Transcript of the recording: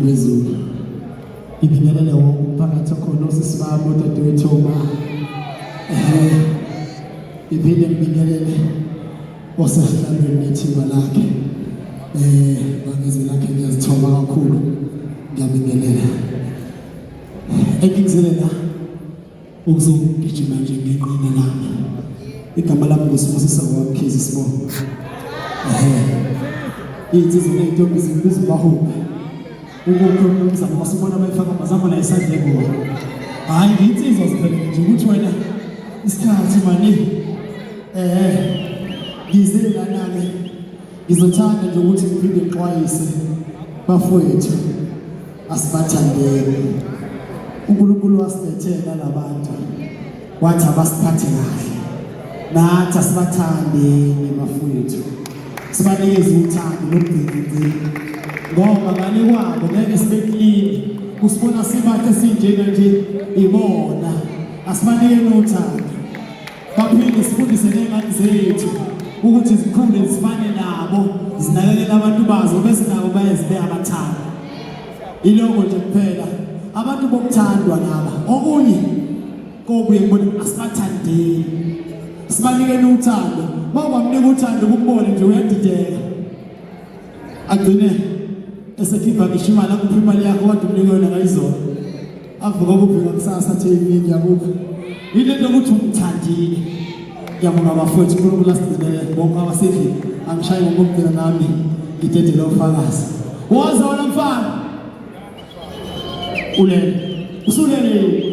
Ndabezulu. Ngibingelele wonke umphakathi okhona osisi bami odadewethu oma. Eh ngiphinde ngibingelele osesihlalweni nethimba lakhe. Eh ngangizwi lakhe ngiyazithoba kakhulu. Ngiyabingelela. Engikuzele la ukuzogijima nje ngenqina lami igama lami nguSibusiso kwaMkhize isibongo ehe iy'nsizwa ney'ntombi zimbiza ubahubhe ukukho umzamo wasubona bayifaka amazamo la esandleni ngoba hhayi ngiyinsizwa ziphelele nje ukuthi wena isikhathi mani ehe ngize lana-ke ngizothanda nje ukuthi ngiphinde ngixwayise bafowethu asibathandeni uNkulunkulu wasilethela labantu wathi abasiphathe kahle nathi asibathandeni bafowethu sibanikeze uthando lokugcina ngoba ngale kwabo ngeke sibe clean usibona sibathe sinjena nje ibona asibanikeni uthando baphinde sifundise ney'ngane zethu ukuthi zikhule zifane nabo zinakekele abantu bazo bese nabo baye zibe abathanda iloko nje kuphela abantu bokuthandwa laba okunye kobuye ngibone asibathandeni sibanikeni uthando uma ungamnika uthando kumbone nje uyadideka agcine esekhipha ngisho imali akuphi imali yakho kodwa umnike yona ngayizolo avuka kuphi ngakusasa athi ngiyakuphi yile nto ukuthi umthandile ngiyabonga bafowethu uNkulunkulu asigcinele bonke abasendlini angishaye ngokugcina nami ngidedele ofakazi woza wena mfana ulele usulele.